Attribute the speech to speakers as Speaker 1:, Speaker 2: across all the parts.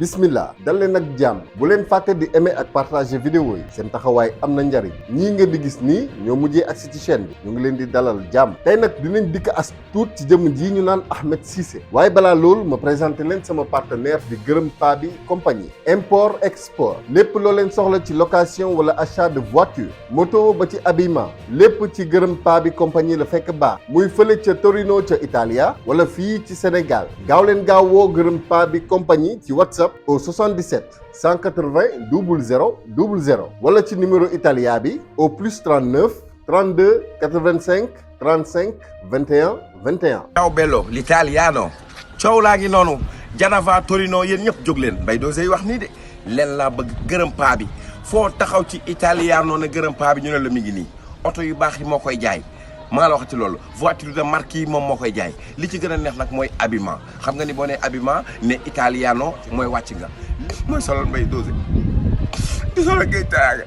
Speaker 1: bismillah dal leen ak jàmm bu leen fàtte di aimer ak partager vidéo yi seen taxawaay am na njariñ ñii ngeen di gis nii ñoo mujjee agsi ci chaîne bi ñu ngi leen di dalal jàmm tey nag dinañ dikk as tuut ci jëmm ji ñu naan Ahmed Cisse waaye balaa loolu ma présenté leen sama partenaire di gërëm paa bi compagnie import export lépp loo leen soxla ci location wala achat de voiture moto ba ci habillement lépp ci gërëm paa bi compagnie la fekk baax muy fële ca Torino ca Italia wala fii ci Sénégal gaaw leen gaaw woo gërëm paa bi compagnie ci WhatsApp au 77 180 00 00 wala ci numéro italien bi au plus 39 32 85 35 21 21.
Speaker 2: Ciao bello l'italiano coow laa ngi noonu Janava Torino yéen ñëpp jóg leen Mbaye Dosey wax nii de leen laa bëgg gërëm paa bi foo taxaw ci italiano na gërëm paa bi ñu ne la mi ngi nii oto yu baax yi moo koy jaay maa la waxati loolu voiture de marque yi moom moo koy jaay li ci gën a neex nag mooy habillement xam nga ni boo nee habillement ne italiano mooy wàcc nga mooy solal Mbaye Dosey di solal ngay taaga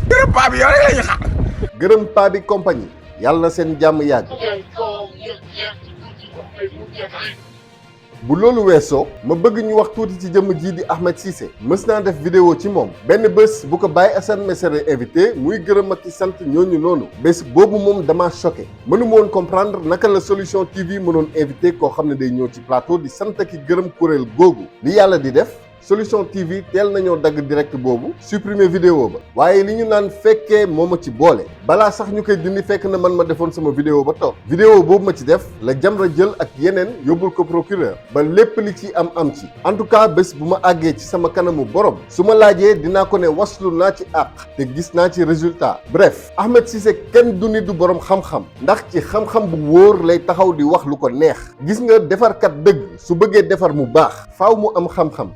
Speaker 2: gërëm paa bi yow rek la ñu xaar.
Speaker 1: gërëm paa bi compagnie yàlla na seen jàmm yàgg. bu loolu weesoo ma bëgg ñu wax tuuti ci jëmm jii di Ahmed Cisse mës naa def vidéo ci moom benn bés bu ko Baye Assane Mesere invité muy gërëm ak ki sant ñooñu noonu bés boobu moom dama choqué mënuma woon comprendre naka la Solution TV mënoon invité koo xam ne day ñëw ci plateau di sant ki gërëm kuréel googu li yàlla di def Solution TV teel nañoo dagg direct boobu supprimer vidéo ba waaye li ñu naan fekkee moo ma ci boole balaa sax ñu koy dindi fekk na man ma defoon sama vidéo ba toog vidéo boobu ma ci def la Jamra jël ak yeneen yóbbul ko procureur ba lépp li ci am ci en tout cas bés bu ma àggee ci sama kanamu borom su ma laajee dinaa ko ne waslu naa ci àq te gis naa ci résultat bref Ahmed Cisse kenn du ni du borom xam-xam ndax ci xam-xam bu wóor lay taxaw di wax lu ko neex gis nga defarkat dëgg su bëggee defar mu baax faaw mu am xam-xam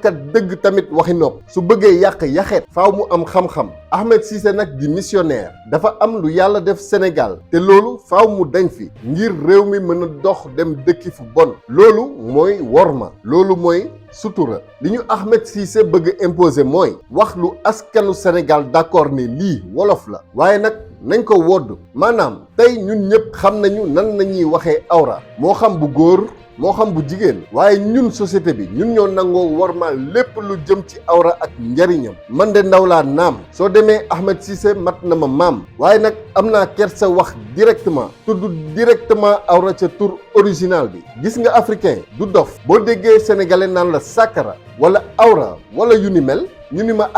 Speaker 1: kat dëgg tamit waxi nopp su bëggee yàq yaxeet faaw mu am xam-xam Ahmed Cisse nag di missionnaire dafa am lu yàlla def Sénégal te loolu faaw mu dañ fi ngir réew mi mën a dox dem dëkki fu bon loolu mooy worma loolu mooy sutura li ñu Ahmed Cisse bëgg imposer mooy wax lu askanu Sénégal d'accord ne lii wolof la waaye nag nañ ko wodd maanaam tey ñun ñëpp xam nañu nan nañuy waxee awra moo xam bu góor moo xam bu jigéen waaye ñun société bi ñun ñoo nangoo wormaal lépp lu jëm ci awra ak njariñam man de ndaw laa naam soo demee Ahmed Cisse mat na ma maam waaye nag am naa kersa wax directement tudd directement awra ca tur original bi gis nga africain du dof boo déggee sénégalais naan la sàkkara wala awra wala yu ni mel ñu ni ma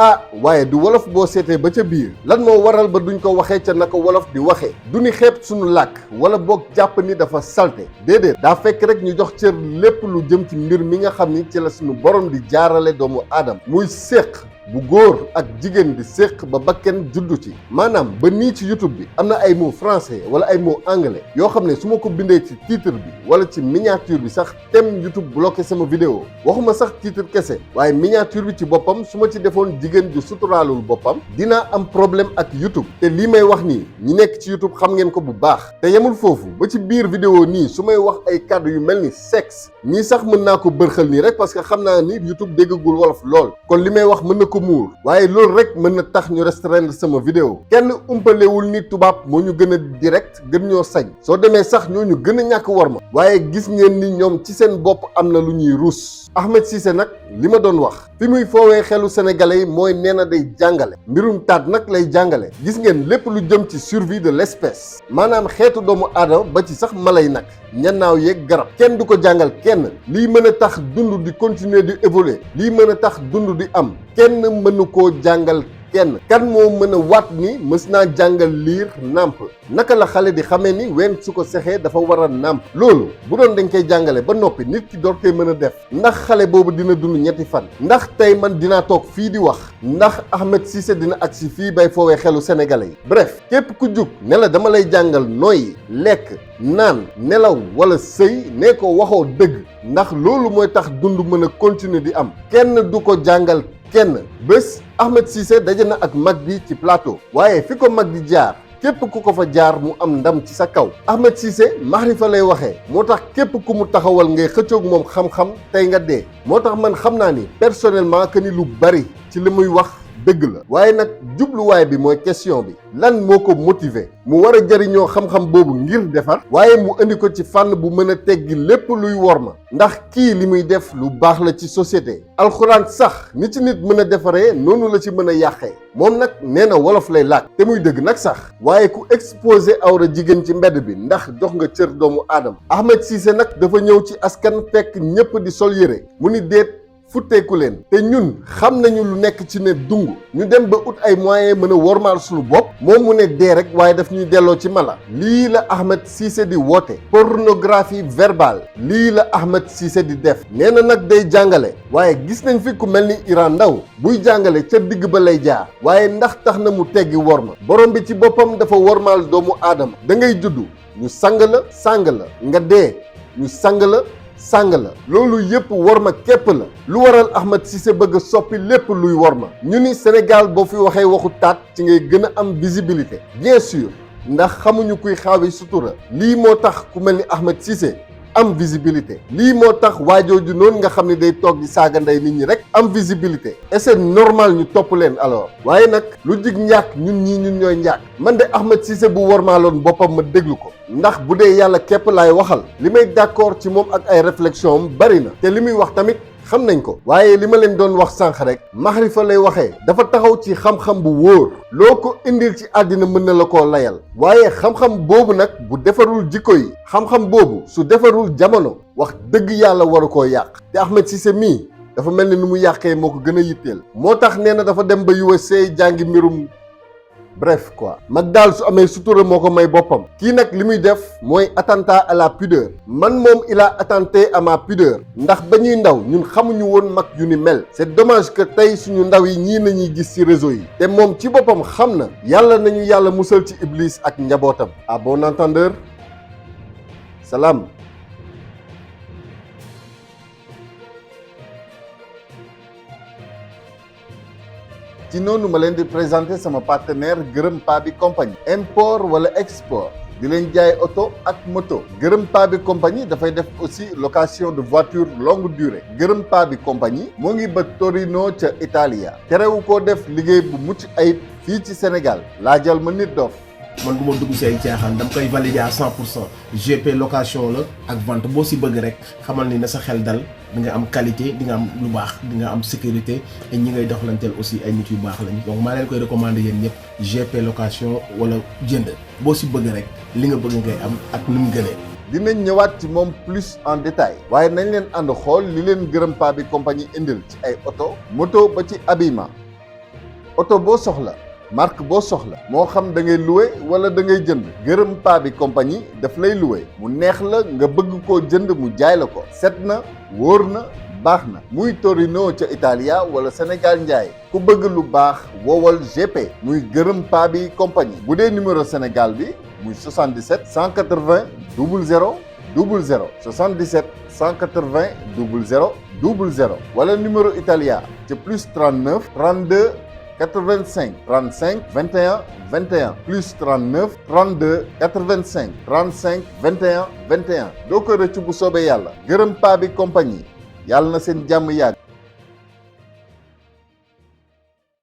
Speaker 1: waaye du wolof boo seetee ba ca biir lan moo waral ba duñ ko waxee ca naka wolof di waxee du ni xeeb suñu làkk wala boog jàpp ni dafa salte déedéet daa fekk rek ñu jox cër lépp lu jëm ci mbir mi nga xam ni ci la suñu borom di jaarale doomu aadama muy séq bu góor ak jigéen di séq ba bakken juddu ci maanaam ba nii ci YouTube bi am na ay mots français wala ay mots anglais yoo xam ne su ma ko bindee ci titre bi wala ci miniature bi sax tem YouTube bloqué sama vidéo waxuma sax titre kese waaye miniature bi ci boppam su ma ci defoon jigéen ju suturaalul boppam dinaa am problème ak YouTube te lii may wax nii ñi nekk ci YouTube xam ngeen ko bu baax te yemul foofu ba ci biir vidéo nii su may wax ay kàddu yu mel ni sexe nii sax mën naa ko bërxal nii rek parce que xam naa ni YouTube déggagul wolof lool kon li may wax mën na ko muur waaye loolu rek mën na tax ñu restreindre sama vidéo kenn umpalewul ni tubaab moo ñu gën a direct gën ñoo sañ soo demee sax ñoo ñu gën a ñàkk worma waaye gis ngeen ni ñoom ci seen bopp am na lu ñuy ruus Ahmed Cisse nag li ma doon wax fi muy foowee xelu sénégalais yi mooy nee na day jàngale mbirum taat nag lay jàngale gis ngeen lépp lu jëm ci survie de l'espèce maanaam xeetu doomu aadama ba ci sax mala yi nag ñannaaw yeeg garab kenn du ko jàngal kenn lii mën a tax dund di continuer di évoluer lii mën a tax dund di am kenn mënu koo jàngal kenn kan moo mën a waat ni mës naa jàngal liir nàmp naka la xale di xamee ni ween su ko sexee dafa war a nàmp loolu bu doon dañ koy jàngale ba noppi nit ki door koy mën a def ndax xale boobu dina dund ñetti fan ndax tey man dinaa toog fii di wax ndax Ahmed Cisse dina agsi fii bay foowee xelu sénégalais yi bref képp ku jug ne la dama lay jàngal nooyi lekk naan nelaw wala sëy ne ko waxoo dëgg ndax loolu mooy tax dund mën a continuer di am kenn du ko jàngal kenn bés Ahmed Cisse daje na ak mag bi ci plateau waaye fi ko mag di jaar képp ku ko fa jaar mu am ndam ci sa kaw Ahmed Cisse maxrifa lay waxee moo tax képp ku mu taxawal ngay xëccoog moom xam-xam tey nga dee moo tax man xam naa ni personnellement que ni lu bari ci li muy wax dëgg la waaye nag jubluwaay bi mooy question bi lan moo ko motiver mu war a jariñoo xam-xam boobu ngir defar waaye mu indi ko ci fànn bu mën a teggi lépp luy worma ndax kii li muy def lu baax la ci société alxuraan sax ni ci nit mën a defaree noonu la ci mën a yàqee moom nag nee na wolof lay làkk te muy dëgg nag sax waaye ku exposé awra jigéen ci mbedd bi ndax jox nga cër doomu aadama Ahmed Cisse nag dafa ñëw ci askan fekk ñépp di sol yére mu ni déet futteeku leen te ñun xam nañu lu nekk ci ne dung ñu dem ba ut ay moyens mën a wormaal suñu bopp moom mu ne dee rek waaye daf ñuy delloo ci mala lii la Ahmed Cisse di woote pornographie verbale lii la Ahmed Cisse di def nee na nag day jàngale waaye gis nañ fi ku mel ni Iran Ndaw buy jàngale ca digg ba lay jaar waaye ndax tax na mu teggi worma borom bi ci boppam dafa wormaal doomu aadama da ngay juddu ñu sang la nga dee ñu sang la loolu yëpp worma képp la lu waral Ahmed Cisse bëgg a soppi lépp luy worma ñu ni Sénégal boo fi waxee waxu taat ci ngay gën a am visibilité bien sûr ndax xamuñu kuy xaawi sutura lii moo tax ku mel ni Ahmed Cisse am visibilité lii moo tax waajooju noonu nga xam ne day toog di saaga ndey nit ñi rek am visibilité et c'est normal ñu topp leen alors waaye nag lu jig njàkk ñun ñooy njàkk man de Ahmed Cisse bu wormaaloon boppam ma déglu ko ndax bu dee yàlla képp laay waxal li may d'accord ci moom ak ay réflexion am bari na te li muy wax tamit xam nañ ko waaye li ma leen doon wax sànq rek maxrifa lay waxee dafa taxaw ci xam-xam bu wóor loo ko indil ci àddina mën na la koo layal waaye xam-xam boobu nag bu defarul jikko yi xam-xam boobu su defarul jamono wax dëgg yàlla waru koo yàq te Ahmed Cisse mii dafa mel ni nu mu yàqee moo ko gën a yitteel moo tax nee na dafa dem ba USA jàngi mbirum bref quoi mag daal su amee sutura moo ko may boppam kii nag li muy def mooy attentat à la pudeur man moom il a attenté à ma pudeur ndax ba ñuy ndaw ñun xamuñu woon mag yu ni mel c'est dommage que tey suñu ndaw yi ñii nañuy gis ci réseau yi te moom ci boppam xam na yàlla nañu yàlla musal ci iblis ak njabootam à bon entendeur salaam. ci noonu ma leen di présenter sama partenaire Gërëm Paa bi compagnie import wala export di leen jaay oto ak moto Gërëm Paa bi compagnie dafay def aussi location de voiture longue durée Gërëm Paa bi compagnie moo ngi ba Torino ca Italia terewu koo def liggéey bu mucc ayib fii ci Sénégal laajal ma nit dof
Speaker 3: man du ma dugg si ay caaxaan dama koy valider à 100% GP location la ak vente boo si bëgg rek xamal ni na sa xel dal di nga am qualité di nga am lu baax di nga am sécurité et ñi ngay doxalanteel aussi ay nit yu baax lañ donc maa leen koy recommander yéen ñëpp GP location wala jënd boo si bëgg rek li nga bëgg ngay am ak nu mu gënee.
Speaker 1: dinañ ñëwaat ci moom plus en détail waaye nañ leen ànd xool li leen Gërëm Paa bi compagnie indil ci ay oto moto ba ci habillement oto boo soxla. marque boo soxla moo xam da ngay louer wala da ngay jënd Gërëm Paa bi compagnie daf lay louer mu neex la nga bëgg koo jënd mu jaay la ko set na wóor na baax na muy Torino ca Italia wala Sénégal njaay ku bëgg lu baax woowal GP muy Gërëm Paa bi compagnie bu dee numéro Sénégal bi muy 77 180 00 00 77 180 00 00 wala numéro Italia ca plus 39 32 85 35 21 21 plus 39 32 85 35 21 21 doo ko rëcc bu soobee yàlla Gërëm Paa bi compagnie yàlla na seen jàmm yàgg.